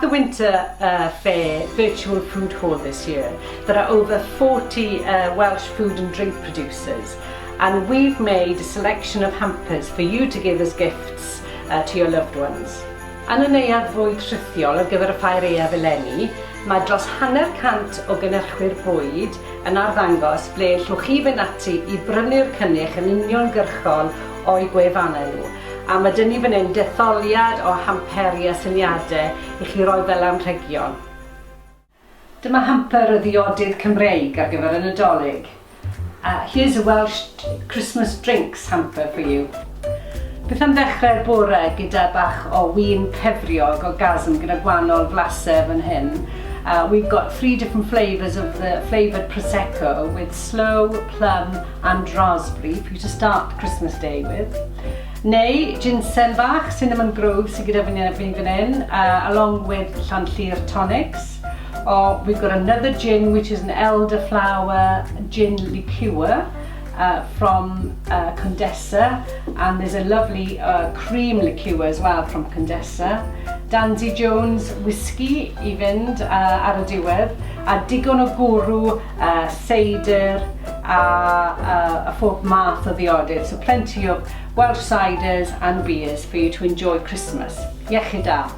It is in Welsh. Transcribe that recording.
the Winter Fair Virtual Food Hall this year, there are over 40 Welsh food and drink producers, and we've made a selection of hampers for you to give as gifts to your loved ones. Yn y neuadd fwyd rhithiol ar gyfer y Ffair Aeaf eleni, mae dros hanner cant o gynhyrchwyr bwyd yn arddangos ble llwch chi fynd ati i brynu'r cynnyrch yn uniongyrchol o'u gwefannau nhw. A mae 'da ni fan hyn detholiad o hamperi a syniadau i chi roi fel anrhegion. Dyma hamper o ddiodydd Cymreig ar gyfer y Nadolig. Here's a Welsh Christmas drinks hamper for you. Beth am ddechrau'r bore gyda bach o win pefriog o Gasm gyda gwahanol flasau fan hyn. We've got three different flavours of the flavoured Prosecco with sloe, plum and raspberry for you to start Christmas Day with. Neu ginsen bach, Cinnamon Grove sydd gyda fi fan hyn, along with Llanllir tonics. Or we've got another gin which is an elderflower gin liqueur from Condesa, and there's a lovely cream liqueur as well from Condesa. Danzy Jones whisky i fynd ar y diwedd, a digon o gwrw, seidr a phob math o ddiodydd. So plenty of Welsh ciders and beers for you to enjoy Christmas. Iechyd da!